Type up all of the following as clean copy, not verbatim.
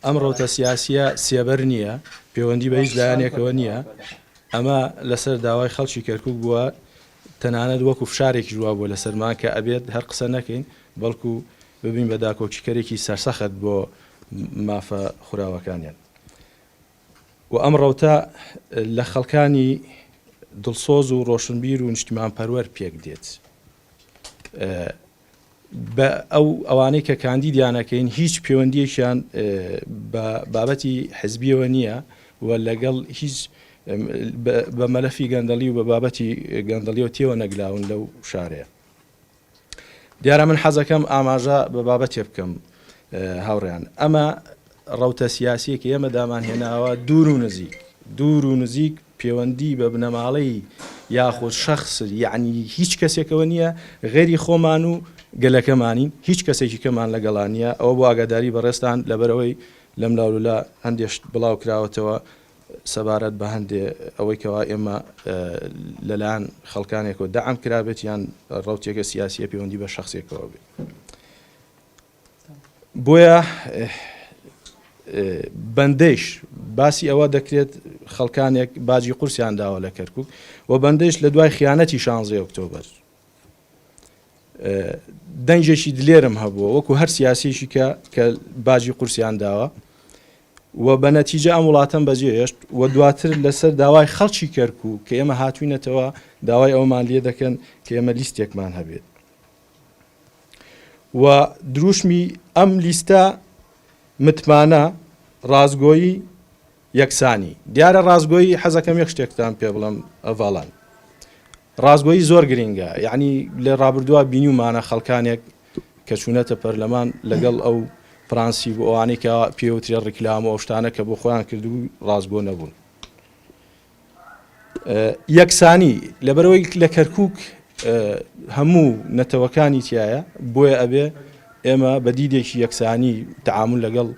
ئەم ڕەوتە سیاسییە سێبەر نییە، پێوەندی بە هیچ لایەنێکەوە نییە، ئەمە لەسەر داوای خەڵکی کەرکوک بووە، تەنانەت وەکو فشارێکیش وابووە لەسەرمان کە ئەبێت هەر قسە نەکەین، بەڵکو ببین بە داکۆکیکەرێکی سەرسەخت بۆ مافە خوراوەکانیان. و ئەم ڕەوتە لە خەڵکانی دڵسۆز و ڕۆشنبیر و نیشتیمانپەروەر پێک دێت. بە ئەو ئەوانەی کە کاندیدیان ئەکەین هیچ پەیوەندیەکیان بە بابەتی حزبیەوە نییە و لەگەڵ هیچ بە مەلەفی گەندەڵی و بە بابەتی گەندەڵیەوە تێوە نەگلاون لەو شارەیە. دیارە من حەزەکەم ئاماژە بە بابەتێ بکەم هاوڕێیان ئەمە ڕەوتە سیاسیەکە ئێمە دامان هێناوە دوور و نزیک دوور و نزیک پێوەندی بە بنەماڵەی یاخود شەخس یەعنی هیچ کەسێکەوە نییە غەیری خۆمان و گەلەکەمانین هیچ کەسێکی کەمان لەگەڵا نییە ئەوە بۆ ئاگاداری بەڕێزتان لەبەرئەوەی لەم لاولولا هەندێ شت بڵاو کراوەتەوە سەبارەت بە هەندێ ئەوەی کەوا ئێمە لەلایەن خەڵکانێکەوە دەعم کرابێت یان ڕەوتێکە سیاسیە پەیوەندی بە شەخسێکەوە بێت. بۆیە بەندەیش باسی ئەوە دەکرێت خەڵکانێک باجی قورسیان داوە لە کەرکک و بەندەیش لە دوای خیانەتی شانزەی ئۆکتۆبەر دەنگێکی دلێرم هەبووە وەکو هەر سیاسیشی کە کە باجی قورسیان داوە و بە نەتیجە ئەم وڵاتەم بەجێهێشت و دواتر لەسەر داوای خەڵکی کەرکک کە ئێمە هاتوینەتەوە داوای ئەومان لێ دەکەن کە ئێمە لیستێکمان هەبێت و دروشمی ئەم لیستە متمانە، ڕاستگۆیی، یەکسانی. دیارە ڕاستگۆیی حەزەکەم یەک شتێکتان پێ بڵێم هەڤاڵان. ڕاستگۆیی زۆر گرینگە یەعنی لە ڕابردووە بینیومانە خەڵکانێک کە چوونەتە پەرلەمان لەگەڵ ئەو پرانسیب و ئەوانەی کە پێوترێ ڕیکلام و ئەو شتانە کە بۆ خۆیان کردبوو ڕاستگۆ نەبوون. یەکسانی، لەبەرئەوەی لە کەرکوک هەموو نەتەوەکانی تیایە، بۆیە ئەبێ ئێمە بە دیدێکی یەکسانی تەعامول لەگەڵ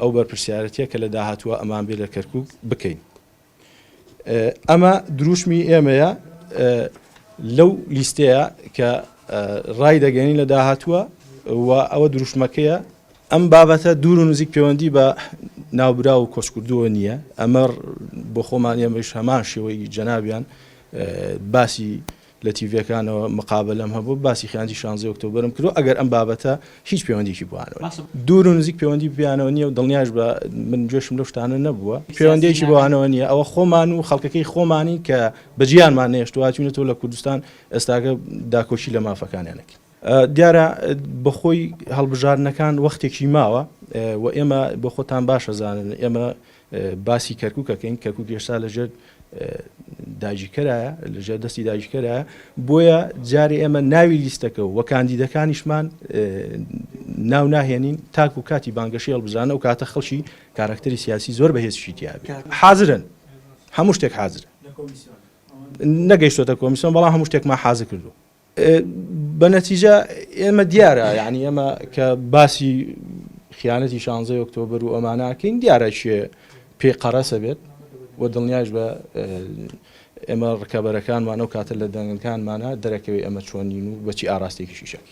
ئەو بەرپرسیارەتیە کە لە داهاتووە ئەمان بێ لە کەرکوک بکەین. ئەمە دروشمی ئێمەیە لەو لیستەیە کە ڕای دەگەێنین لە داهاتووە و ئەوە دروشمەکەیە ئەم بابەتە دوور و نزیک پەیوەندی بە ناوبراو و کۆچکردووە نییە، ئەمە بۆ خۆمان ئێمەیش هەمان شێوەی جەنابیان باسی لە تیڤیەکانەوە مقابەلەم هەبوو باسی خیانەتی شانزەی ئۆکتۆبەرم کردو ئەگەر ئەم بابەتە هیچ پەیوەندیکی بۆیانەوە دوور و نزیک پەیوەندی پێیانەوە نییە و دڵنیاش بە من گوێشم لەو شتانە نەبووە پەیوەندیکی بۆیانەوە نییە ئەوە خۆمان و خەڵکەکەی خۆمانی کە بەجیانمان نێشتووە چوونەتەوە لە کوردستان ئێستاکە داکۆکی لە مافەکانیانەکەین. دیارە بەخۆی هەڵبژاردنەکان وەختێکی ماوە و ئێمە بۆ خۆتان باش ئەزانن ئێمە باسی کەرکوک ئەکەین کەرکوک ئێستا لەژێر داگیرکەرایە لەژێر دەستی داگیرکەرایە بۆیە جارێ ئێمە ناوی لیستەکە و کاندیدەکانیشمان ناو ناهێنین تاکو کاتی بانگەشەی هەڵبژاردن ئەو کاتە خەڵکی کارەکتەری سیاسی زۆر بەهێزیشی تیابێت حازرن هەموو شتێک حازرە نەگەیشتۆتە کۆمیسیۆن بەڵام هەموو شتێکمان حازر کردووە بە نەتیجە ئێمە دیارە یعنی ئێمە کە باسی خیانەتی شانزەی ئۆکتۆبەر و ئەماناکەین دیارە کێ پێی قەرەسە بێت و دڵنیاش بە ئێمە ڕکەبەرەکانمان ئەو کاتە لە دەنگەکانمانە دەرەکەوێت ئێمە چۆنین و بەچی ئاراستێکی شیشەکەین.